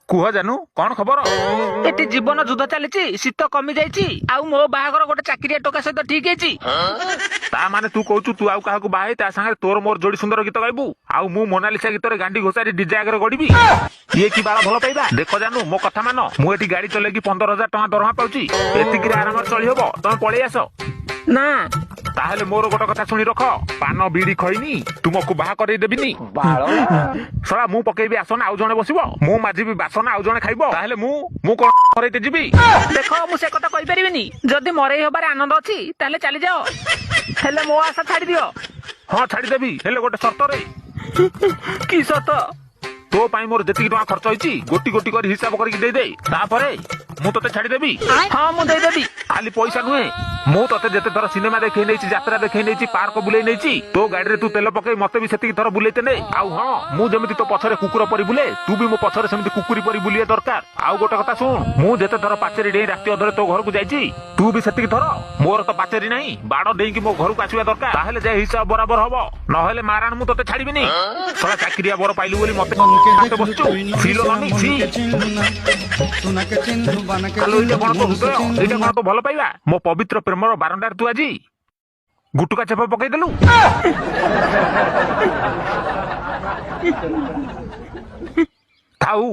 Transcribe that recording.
କୁହ ଜାନୁ, କଣ ଖବର? ଏଠି ଜୀବନ ଯୁଦ୍ଧ ଚାଲିଛି, ଶୀତ କମି ଯାଇଛି, ଆଉ ମୋ ବାହାଘର ଗୋଟେ ଚାକିରିଆ ଟୋକା ସହିତ ଠିକ ହେଇଛି। ତା ମାନେ ତୁ କହୁଛୁ ତୁ ଆଉ କାହାକୁ ବାହା ହେଇ ତା ସାଙ୍ଗରେ ତୋର ମୋର ଯୋଡି ସୁନ୍ଦର ଗୀତ ଗାଇବୁ, ଆଉ ମୁଁ ମୋନାଲିସା ଗୀତରେ ଗାଣ୍ଡି ଘୋଷାରି ଡିଜେ ଆଗରେ ଗଡିବି? ଇଏ କି ବାଳ ଭଲ ପାଇବା? ଦେଖ ଜାନୁ, ମୋ କଥା ମାନ। ମୁଁ ଏଠି ଗାଡି ଚଲେଇକି 15,000 ଟଙ୍କା ଦରମା ପାଉଛି, ଏତିକିରେ ଆରାମରେ ଚଳି ହବ। ତମେ ପଳେଇ ଆସ। ନା। ତାହେଲେ ମୋର ଗୋଟେ କଥା ଶୁଣି ରଖ, ପାନ ବିଡି ଖଇନି ତୁମକୁ ବାହା କରେଇ ଦେବିନି। ଶଳା, ମୁଁ ପକେଇବି ଆସନ ଆଉ ଜଣେ ବସିବ, ମୁଁ ମାଜିବି ବାସନ ଆଉ ଜଣେ ଖାଇବ, ତାହେଲେ ମୁଁ କଣ ମରେଇତେ ଯିବି? ଦେଖ, ମୁଁ ସେ କଥା କହିପାରିବିନି। ଯଦି ମରେଇ ହବାରେ ଆନନ୍ଦ ଅଛି ତାହେଲେ ଚାଲିଯାଅ, ହେଲେ ମୋ ଆଶା ଛାଡି ଦିଅ। ହଁ, ଛାଡିଦେବି, ହେଲେ ଗୋଟେ ସର୍ତ୍ତରେ। କି ସତ? ତୋ ପାଇଁ ମୋର ଯେତିକି ଟଙ୍କା ଖର୍ଚ୍ଚ ହେଇଛି ଗୋଟି ଗୋଟି କରି ହିସାବ କରିକି ଦେଇଦେ, ତାପରେ ମୁଁ ତତେ ଛାଡିଦେବି। ହଁ, ମୁଁ ଦେଇଦେବି। ଖାଲି ପଇସା ନୁହେଁ, ମୁଁ ତତେ ଯେତେ ଥର ସିନେମା ଦେଖେଇ ନେଇଛି, ଯାତ୍ରା ଦେଖେଇ ନେଇଛି, ପାର୍କ ବୁଲେଇ ନେଇଛି, ତୋ ଗାଡିରେ ତୁ ତେଲ ପକେଇ ମତେ ବି ସେତିକି ଥର ବୁଲେଇତେ ନେ। ଆଉ ହଁ, ମୁଁ ଯେମିତି ତୋ ପଛରେ କୁକୁର ପରି ବୁଲେ, ତୁ ବି ମୋ ପଛରେ ସେମିତି କୁକୁରି ପରି ବୁଲିବା ଦରକାର। ଆଉ ଗୋଟେ କଥା ଶୁଣ, ମୁଁ ଯେତେ ଥର ପାଚେରୀ ଡେଇଁ ରାତି ଅଧରେ ତୋ ଘରକୁ ଯାଇଛି, ତୁ ବି ସେତିକି ଥର, ମୋର ତ ପାଚେରୀ ନାହିଁ, ବାଡ ଡେଇଁକି ମୋ ଘରକୁ ଆସିବା ଦରକାର। ତାହେଲେ ଯାଇ ହିସାବ ବରାବର ହବ, ନହେଲେ ମାରାଣ ମୁଁ ତତେ ଛାଡିବିନି। ଶଳା, ଚାକିରିଆ ବର ପାଇଲୁ ବୋଲି ମତେ ବସିଛୁ। ସିଲୋ ନନି ସି। ଆଲୋ, ଏଇଟା କଣ ତୋ ହୃଦୟ? ଏଇଟା କଣ ତୋ ଭଲ ପାଇବା? ମୋ ପବିତ୍ର ପ୍ରେମର ବାରଣ୍ଡାରେ ତୁ ଆଜି ଗୁଟୁକା ଛେପ ପକେଇଦେଲୁ। ଥାଉ।